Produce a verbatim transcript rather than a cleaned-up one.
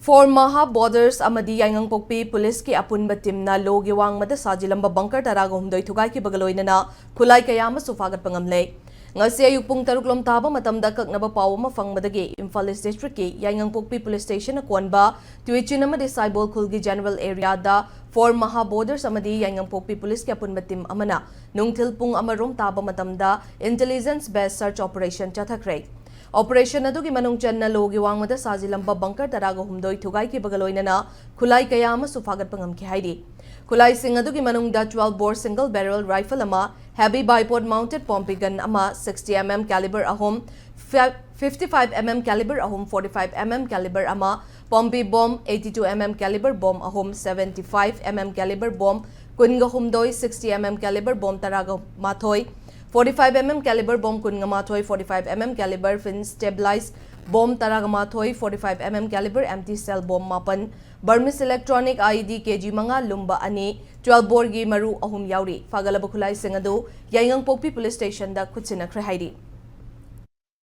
Four ꯃꯍꯥ ꯕꯣꯔꯗꯔꯁ ꯑꯃꯗꯤ ꯌꯥꯏꯉꯪꯄꯣꯛꯄꯤ ꯄꯨꯂꯤꯁꯀꯤ ꯑꯄꯨꯟꯕ ꯇꯤꯝꯅ ꯂꯣꯒꯤ ꯋꯥꯡꯃꯗ ꯁꯥꯖꯤꯜꯂꯝꯕ ꯕꯪꯀꯔ ꯇꯔꯥꯒ ꯍꯨꯝꯗꯣꯏ ꯊꯨꯒꯥꯏꯈꯤꯕꯒ ꯂꯣꯏꯅꯅ ꯈꯨꯠꯂꯥꯏ ꯀꯌꯥ ꯑꯃꯁꯨ ꯐꯥꯒꯠꯄ ꯉꯝꯂꯦ꯫ ꯉꯁꯤ ꯑꯌꯨꯛ ꯄꯨꯡ ꯇꯔꯨꯛ ꯂꯣꯝ ꯇꯥꯕ ꯃꯇꯝꯗ ꯀꯛꯅꯕ ꯄꯥꯎ ꯑꯃ ꯐꯪꯕꯗꯒꯤ ꯏꯝꯐꯥꯜ ꯏꯁ ꯗꯤꯁꯇ꯭ꯔꯤꯛꯀꯤ ꯌꯥꯏꯉꯪꯄꯣꯛꯄꯤ ꯄꯨꯂꯤꯁ ꯁ꯭ꯇꯦꯁꯟ ꯑꯀꯣꯟꯕ ꯇꯨꯏꯆꯤꯟ ꯑꯃꯗꯤ ꯁꯥꯏꯕꯣꯜ ꯈꯨꯜꯒꯤ ꯖꯦꯅꯔꯦꯜ ꯑꯦꯔꯤꯌꯥꯗ ꯐꯣꯔ ꯃꯍꯥ ꯕꯣꯔꯗꯔꯁ ꯑꯃꯗꯤ ꯌꯥꯏꯉꯪꯄꯣꯛꯄꯤ ꯄꯨꯂꯤꯁꯀꯤ ꯑꯄꯨꯟꯕ ꯇꯤꯝ ꯑꯃꯅ ꯅꯨꯡꯊꯤꯜ ꯄꯨꯡ ꯑꯃ ꯔꯣꯝ ꯇꯥꯕ ꯃꯇꯝꯗ ꯏꯟꯇꯦꯂꯤꯖꯦꯟꯁ ꯕꯦꯁ ꯁꯔꯆ ꯑꯣꯄꯔꯦꯁꯟ ꯆꯠꯊꯈ꯭ꯔꯦ꯫ ꯑꯣꯄꯔꯦꯁꯟ ꯑꯗꯨꯒꯤ ꯃꯅꯨꯡ ꯆꯟꯅ ꯂꯣꯒꯤ ꯋꯥꯡꯃꯗ ꯁꯥꯖꯤꯜꯂꯝꯕ ꯕꯪꯀꯔ ꯇꯔꯥꯒ ꯍꯨꯝꯗꯣꯏ ꯊꯨꯒꯥꯏꯈꯤꯕꯒ ꯂꯣꯏꯅꯅ ꯈꯨꯠꯂꯥꯏ ꯀꯌꯥ ꯑꯃꯁꯨ ꯐꯥꯒꯠꯄ ꯉꯝꯈꯤ ꯍꯥꯏꯔꯤ꯫ ꯈꯨꯠꯂꯥꯏꯁꯤꯡ ꯑꯗꯨꯒꯤ ꯃꯅꯨꯡꯗ ꯇ꯭ꯋꯦꯜꯐ ꯕꯣꯔ ꯁꯤꯡꯒꯜ ꯕꯦꯔꯦꯜ ꯔꯥꯏꯐꯜ ꯑꯃ, ꯍꯦꯚꯤ ꯕꯥꯏꯄꯣꯗ ꯃꯥꯎꯟꯇꯦꯗ ꯄꯣꯝꯄꯤ ꯒꯟ ꯑꯃ, ꯁꯤꯛꯁꯇꯤ ꯑꯦꯝ ꯑꯦꯝ ꯀꯦꯂꯤꯕꯔ ꯑꯍꯨꯝ, ꯐꯤꯐꯇꯤ ꯐꯥꯏꯚ ꯑꯦꯝ ꯑꯦꯝ ꯀꯦꯂꯤꯕꯔ ꯑꯍꯨꯝ, ꯐꯣꯔꯇꯤ ꯐꯥꯏꯚ ꯑꯦꯝ ꯑꯦꯝ ꯀꯦꯂꯤꯕꯔ ꯑꯃ, Pompey bomb, eighty two M M ꯀꯦꯂꯤꯕꯔ bomb ꯑꯍꯨꯝ, seventy five M M ꯀꯦꯂꯤꯕꯔ bomb ꯀꯨꯟꯒ ꯍꯨꯝꯗꯣꯏ, ꯁꯤꯛꯁꯇꯤ ꯑꯦꯝ ꯑꯦꯝ ꯀꯦꯂꯤꯕꯔ ꯕꯣꯝ ꯇꯔꯥꯒ ꯃꯥꯊꯣꯏ, forty five M M ꯀꯦꯂꯤꯕꯔ bomb ꯀꯨꯟꯒ ꯃꯥꯊꯣꯏ, forty five M M ꯀꯦꯂꯤꯕꯔ fin ꯁ꯭ꯇꯦꯕꯤꯂꯥꯏꯖ bomb ꯇꯔꯥꯒ ꯃꯥꯊꯣꯏ, forty five M M calibre empty shell bomb ꯃꯥꯄꯟ, ꯕꯔꯃꯤꯁ ꯏꯂꯦꯛꯇ꯭ꯔꯣꯅꯤꯛ ꯑꯥꯏꯏꯗꯤ ꯀꯦꯖꯤ ꯃꯉꯥ ꯂꯨꯝꯕ ꯑꯅꯤ, ꯇ꯭ꯋꯦꯜꯐ ꯕꯣꯔꯒꯤ ꯃꯔꯨ ꯑꯍꯨꯝ ꯌꯥꯎꯔꯤ꯫ ꯐꯥꯒꯠꯂꯕ ꯈꯨꯠꯂꯥꯏꯁꯤꯡ ꯑꯗꯨ ꯌꯥꯏꯉꯪꯄꯣꯛꯄꯤ ꯄꯨꯂꯤꯁ ꯁ꯭ꯇꯦꯁꯟꯗ ꯈꯨꯠꯁꯤꯟꯅꯈ꯭ꯔꯦ ꯍꯥꯏꯔꯤ꯫